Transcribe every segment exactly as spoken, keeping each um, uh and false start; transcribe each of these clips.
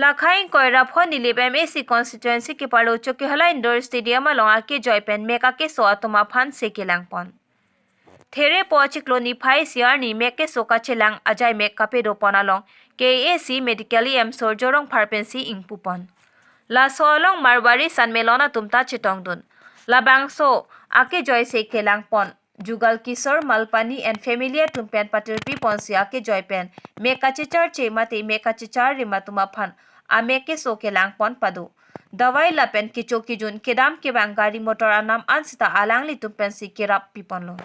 Niphai ingkoi ra pho Nilip M A C constituency keparlo Chokihola Indoor Stadium along akejoi pen mek akeso atum aphan se kelangpon. Therepo achiklo niphai isi arni mek keso kachelang ajai mek kapadopon along K A A C Medical E M Surjya Rongphar pensi ingpupon. Laso along Marwari Sammelon atum ta chetongdun. Labangso akejoi se kelangpon Jugal Kishore Malpani and family atum pen patirpiponsi akejoi pen mek kachecharche mate mek kachecharrim atum aphan amek keso kelangpon pado. Dawai lapen kecho kejun kedam kevang gari motor anam ansita alanglitum pensi kerap piponlo.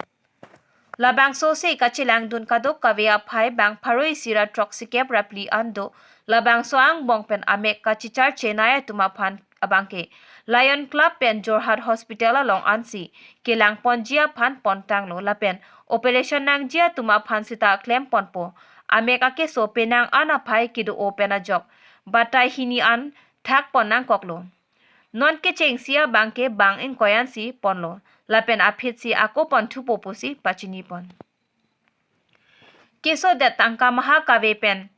Labangso se kachelangdun kadokave aphai bang pharo isi ra throksikep ra phli an do. Labangso angbong pen amek kachecharchenei atum aphan abangke Lion Club pen Jorhat Hospital along ansi kelangponji aphan pontanglo lapen operation nangji atum aphan sita klemponpo. Amek akeso penang an aphai kedo-o pen ajok batai hini an thakpon nangkoklo. Non kechengsi abangke bang ingkoi ansi ponlo lapen aphitsi ako ponthupo pusi pachinipon. Kesodet tangka maha kave pen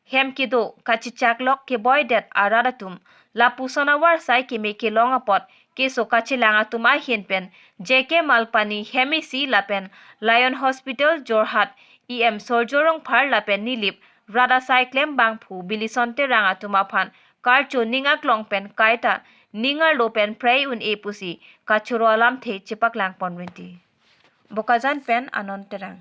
hem kedo kachechaklok keboidet arat atum lapuson avarsai keme kelong apot keso kachelang atum ahin pen J K Malpani hem isi lapen Lion Hospital Jorhat E M Surjya Rongphar lapen Nilip rat asai klembangphu Bilison Terang atum aphan karcho ning aklong pen kaita ning arlo pen prei un-e pusi kachoro alamthe chepaklangpon rinti. Bokajan pen Anon Terang.